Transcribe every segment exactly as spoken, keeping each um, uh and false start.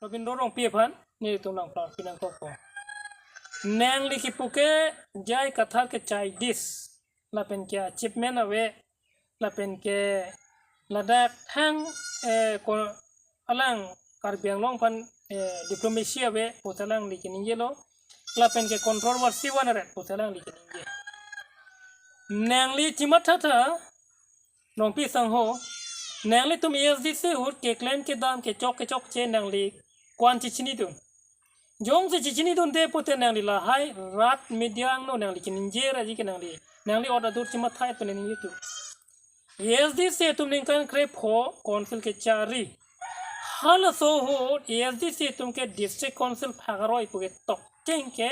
Robindro Rongpi aphan nelitum nangplang pinang koko. Nangli kipu ke J I Kathar ke chai dis. Lapen ke achievement ave. Lapen ke ladak thang, eh, ko alang Karbi Anglong aphan, eh, diplomacy ave pu ta alangli keningjelo. Lapen ke controversy van ret pu ta alangli keningje. Nangli chimathatha Rongpi sangho, nanglitum A S D C ahut keklem kedam kechok kechokche nangli ko-an chechinidun. Jongsi chechinidunde pute nangli lahai rat media angno nangli keningje raji ke nangli. Nangli order dur chimatha-et pen ningjetu. A S D C atum ningkan krepho council kechari. Halaso ahut A S D C atum ke district council phak aroi pu ke tokcheng ke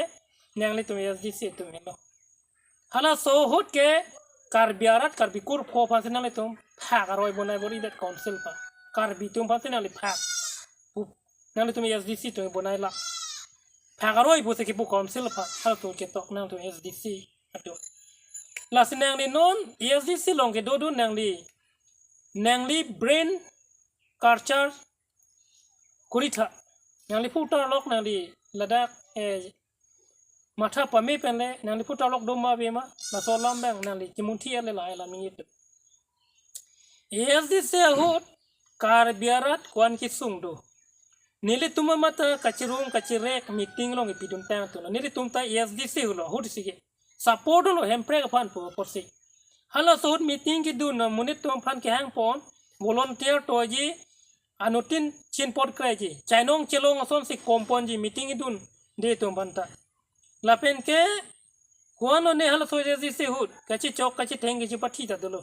nanglitum A S D C atum helo. Halaso ahut ke Karbi arat Karbi kurpho aphansi nanglitum phak aroi bonai bor-idet council aphan. Karbi atum aphansi nangli phak. Pu-, nanglitum A S D C atum bonai la. Phak aroi pusi kipu council aphan. Halatum ketok nangtum A S D C atum. Lasi nangli non A S D C along kedodun nangli. Nangli brain culture kuritha. Nangli putar lok nangli ladak, eh, matha pame penle, nangli putar lok do ma ave ma, laso alam abang nangli chimunthi ale lahai alam ningjetu. A S D C ahut Karbi arat ko-an kesung do. Nelitum matha kachirung kachirek meeting along ipidun tang tu. Nelitum ta A S D C ahut lo, ahut si ke. Support lo Hemprek aphan pu apotsi. Halaso ahut meeting kedun amonit atum aphan kehangpon, volunteer toji, anuttin chinpot kreji. Chainong chelong asonsi komponji meeting kedunde atum aphanta. Lapen ke ko-an lone halaso A S D C ahut, kachechok kachetheng kachepathi ta dolo.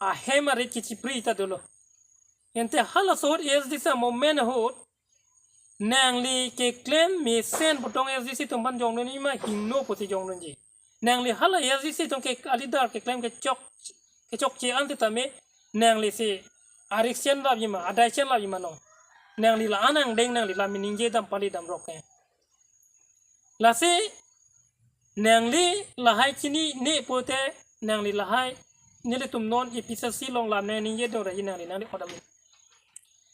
Ahem arit kachepri ta dolo. Ante halaso ahut A S D C amovement ahut, nangli keklem mesen pu tong A S D C atum aphan jongdunji ma hingno pusi jongdunji. Nangli hala A S D C atum ke a-leader keklem kechok, kechokche ante tame nanglisi arik chen lapji ma, adai chen lapji ma no. Nangli la-an angdeng nangli la meningje dam pali damrok ke. Lasi nangli lahai chinine pute nangli lahai nelitum non A P C C along lam nangningjedun raji nangli, nangli order.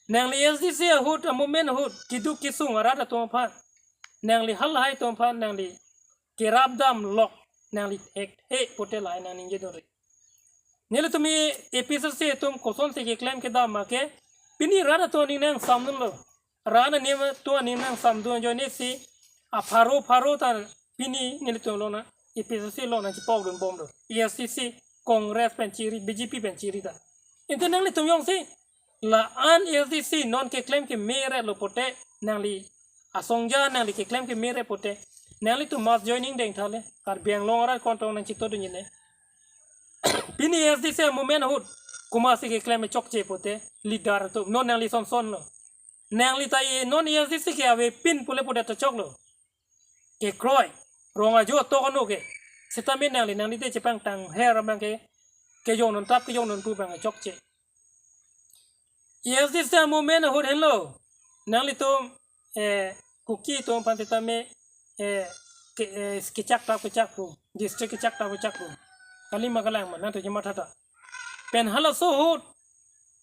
Nangli A S D C ahut, amovement ahut, keduk kesung arat atum aphan. Nangli halahai atum aphan, nangli kerap damlok, nangli thekthe pute lahai nangningjedun ri. Nelitum A P C C atum kosonsi keklem kedam ma ke, pini rat atum aning nangsamdunlo. Rat aning atum aning nangsamdun ajoinesi, apharo pharo ta pini nelitum along na, A P C C along nangchepokdun bomlo. A S D C, Congress pen chiri, B J P pen chiri ta. Ante nanglitum jongsi, la-an A S D C non keklem keme ret lo pute, nangli asongja nangli keklem keme ret pute, nanglitum mass joining dengtha le, Karbi Anglong arat kontong nangchitodunji ne. Pini A S D C amovement ahut, komatsi keklem chokche pute, leader atum, non nangli sonson lo. Nangli ta e non A S D C ke avepin pule pute ta choklo. Kekroi, rong ajo atok ano ke. Sitame nangli, nangli te chepangtang her abang ke, kejongdun tap, kejongdun pu abang chokche. A S D C amovement ahut henlo. Nanglitum, eh, Kuki atum aphan sitame, eh, ke, eh, kechak tap kechak pu, district kechak tap kechak pu. Kali ma kalang ma, nangtum chemathatha. Pen halaso ahut,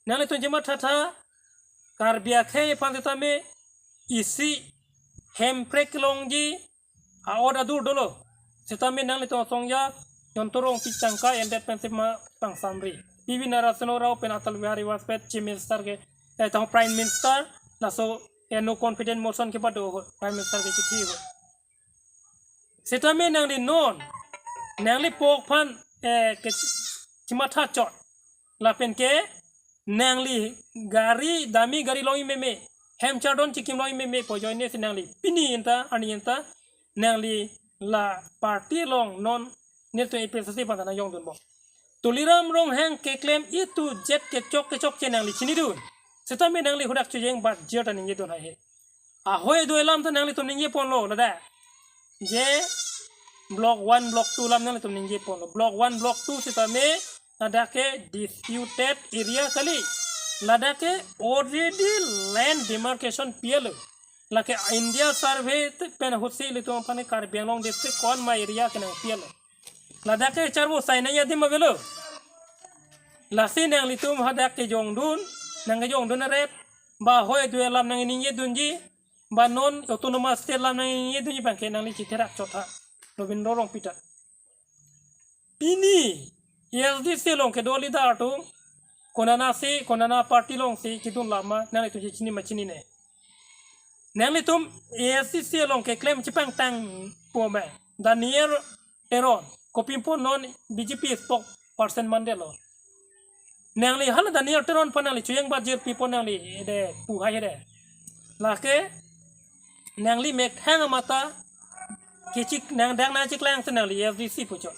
nanglitum chemathatha, Karbi akhei aphan sitame, isi Hemprek longji, a-order dur dolo. Sitame nanglitum asongja, Jayanta Rongpi tangka endet pensi ma pangsamri. P V Narasimha Rao pen Atal Bihari Vajpayee Chief Minister ke, eh, tang Prime Minister, laso, eh, no confidence motion kepado ahut, Prime Minister ke chithi ahut. Sitame nangli non, nangli pok aphan, eh, ke chimatha chot. Lapen ke nangli gari, dami gari longji meme, hem chardon chikim longji meme pu ajoinesi nangli pini anta, arni anta, nangli la party along non nelitum A P C C aphan ta nangjongdun bom. Tuliram Ronghang keklem A to Z kechok kechokche nangli chinidun. Sitame nangli hadak chojeng bat jir ta ningjedun haihe. Ahoi do alam ta nanglitum ningjeponlo ladak. Je block one, block two alam nanglitum ningjeponlo. Block one, block two sitame ladak ke disputed area kali. Ladak ke already land demarcation pi-etlo. Lake India survey te pen ahutsi ilitum aphan Karbi Anglong district ko-an ma area kenangpi-etlo. Ladak ke charvo saina ya dim avelo. Lasi nanglitum hadak kejongdun, nangkejongdun aret. ba hoi dui alam nangningje dunji, ba non autonomous state alam nangningje dunji abangke nangli chitherak chot tha, Robindro Rongpi ta. Pini A S D C along kedo leader atum konana si, konana party alongsi kedun lama nanglitum chini ma chinine. Nanglitum A S D C along keklem chepangtangpo ma, Daniel Teron, kopi apot non B J P spokesperson mandetlo. Nangli hala Daniel Teron aphan nangli chojeng bat jirpi apot nangli de pu hai de. Lake nangli methang amat ta kechik nang dang nangchiklang si nangli A S D C pu chot.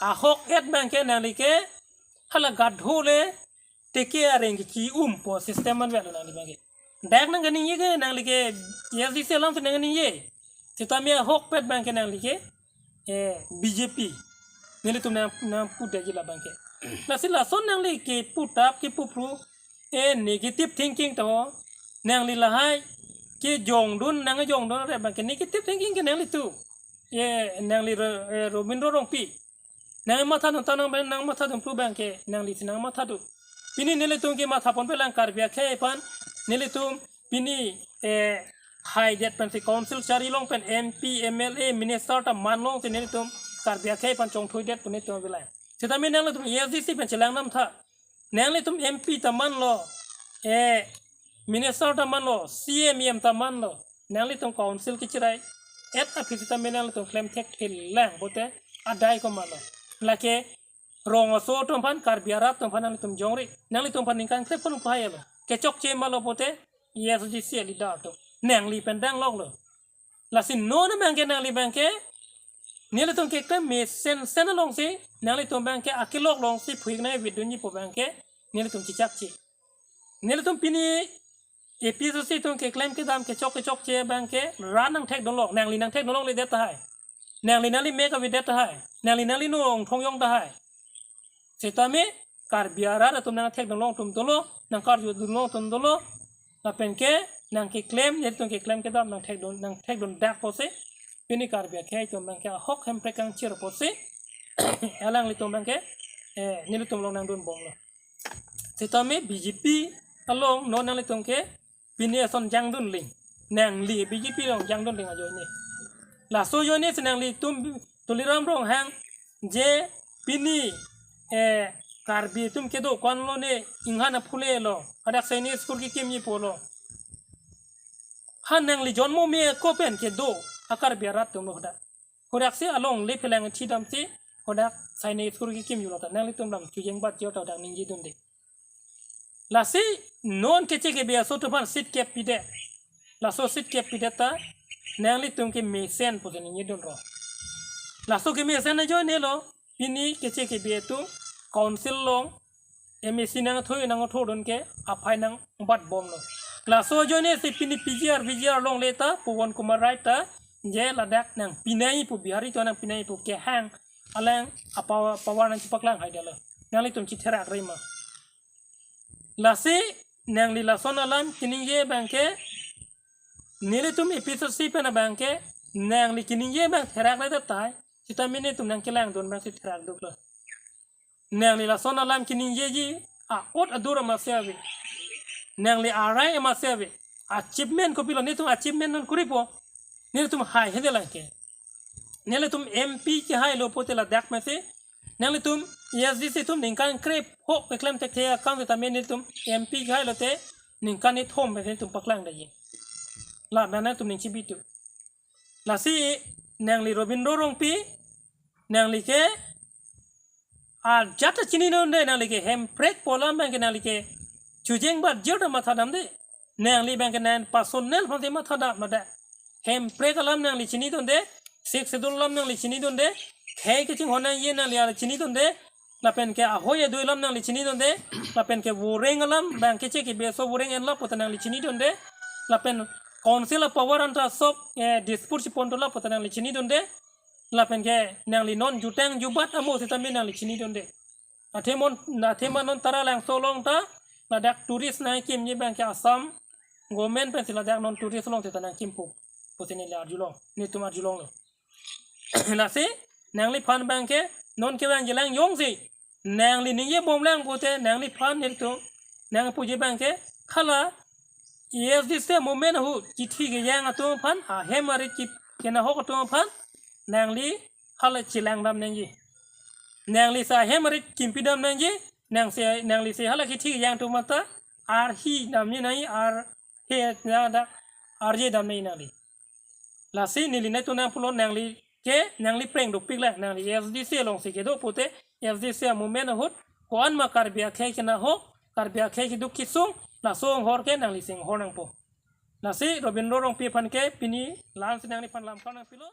Ahok et abangke nangli ke hala gadho le teke areng kechi-umpo system manvetlo nangli abangke. Dak nangkaningje ke nangli ke A S D C alam si nangkaningje. Sitame ahokpet abangke nangli ke, eh, B J P. Nelitum nang, nangpudetji la abangke. Lasi lason nangli kepu tap kepu phru, eh, negative thinking to. Nangli lahai kejongdun, nangjongdun re abangke negative thinking ke nanglitum. Eh, nangli Ro-, eh, Robindro Rongpi. Nangmatha dun ta nang ben nangmatha dun phru abangke nanglisi nangmatha dun. Pini nelitum kematha ponpelang Karbi akhei aphan, nelitum pini, eh, haidet pensi council chari long pen M P, M L A, minister ta man longsi nelitum Karbi akhei aphan chongthuidet pu nelitum avelang. Sitame nanglitum A S D C pen chelang nam tha. Nanglitum M P ta manlo, eh, minister ta manlo, C M, E M ta manlo. Nanglitum council kechirai et aphi sitame nanglitum klem thekthelang pote adai ko manlo. Lake rong aso atum aphan, Karbi arat atum aphan nanglitum jongri. Nanglitum aphan ningkan krep phonung pahai lo. Kechokche malo pote A S D C leader atum. Nangli pen dangloklo. Lasi non abangke nangli abangke nelitum keklem mesensen alongsi nanglitum abangke akelok alongsi phuik nangvidunji pu abangke nelitum chichakche. Nelitum pini A P S C atum keklem kedam kechok kechokche abangke rat nangthekdunlok, nangli nangthekdunlokledet tahai. Nangli nangli mek avedet tahai. Nangli nangli nong thongjong tahai. Sitame Karbi arat atum nangthekdunlong atum dolo, nangkarjudunlong atum dolo, lapenke nangkeklem, nelitum keklem kedam nangthekdun, nangthekdun dak pusi, pini Karbi akhei atum abangke ahok Hemprek kangchir pusi, alanglitum abangke, eh, nelitum along nangdunbomlo. Sitame B J P along non nanglitum ke pini ason jangdunling. Nangli B J P along jangdunling ajoine. Laso ajoine si nanglitum Tuliram Ronghang je pini, eh, Karbi atum kedo ko-anlo ne inghan aphule lo. Hadak Sainik School kekimji pulo. Ha nangli jonmo me ako pen kedo a-Karbi arat atumlo hadak. Hadaksi alongle phelang thi damsi hadak Sainik School kekimjilo ta nanglitum lam chojeng bat jor ta hadak ningjidunde. Lasi non Keche Kebe aso atum aphan seat kep pidet. Laso seat kep pidet ta nanglitum kemesen pusi ningjidunlo. Laso kemesen ajoinelo pini Keche Kebe atum council along M A C nangthui nangthodun ke aphai nangbatbomlo. Laso ajoine si pini P G R, V G R alongle ta Pawan Kumar Rai ta je ladak nangpinai pu, Bihari atum nangpinai pu kehang alang apa power nangchipaklang haidetlo. Nanglitum chitherakre ma. Lasi nangli lason alam keningje abangke nelitum A P S C pen abangke nangli keningje abang therakledet tahai. Sitame nelitum nangkelangdun abangsi therakduklo. Nangli lason alam keningjeji a-ot adur amatsi ave. Nangli arai amatsi ave. Achievement kopilo, nelitum achievement non kuripo. Nelitum haihedelang ke. Nelitum M P kehailo pote ladak mese. Nanglitum A S D C atum ningkan krepho keklem thekthe akam sitame nelitum M P kehailote ningkan ithom mese nelitum paklangdetji. La mane nangtum ning chibitu. Lasi nangli Robindro Rongpi, nangli ke ajat ta chinidunde, nangli ke Hemprek pu alam abangke nangli ke chojeng bat jor ta mathadamde. Nangli abangke nang personal aphansi mathadam mada. Hemprek alam nangli chinidunde, Sixth Schedule alam nangli chinidunde, khei kachinghon nangji nangli ala chinidunde, lapenke ahoi adui alam nangli chinidunde, lapenke voreng alam abang Keche Kebe aso voreng enlap puta nangli chinidunde, lapen council a-power anta sok, eh, dispute chipondola puta nangli chinidunde, lapenke nangli non jutang jubat amo sitame nangli chinidunde. Athema non, athema non Taralangso along ta ladak tourist nangkimji abangke Assam government pensi ladak non tourist along seta nangkimpo pusi neli arjulong, nelitum arjulonglo. Lasi nangliphan abangke non kevangjilang jongsi nangli ningjebomlang pote nangliphan nelitum nangpuji abangke hala ASDC movement ahut kithi kejang atum aphan, ahem arit ki kenahok atum aphan nangli hala chelang dam nangji. Nangli si ahem arit kimpi dam nangji, nang si, nangli si hala kithi kejang atum anta arhi damji nangji, arhe na da arje dam nangji nangli. Lasi neli nangtum nang pulo nangli ke nangli preng dopik le, nangli ASDC alongsi kedo pute, ASDC movement ahut ko-an ma Karbi akhei kenahok, Karbi akhei keduk kesung, laso anghor ke nangli si anghor nangpo. Lasi Robindro Rongpi aphan ke pini la-ansi nangliphan lam kar nangpilo.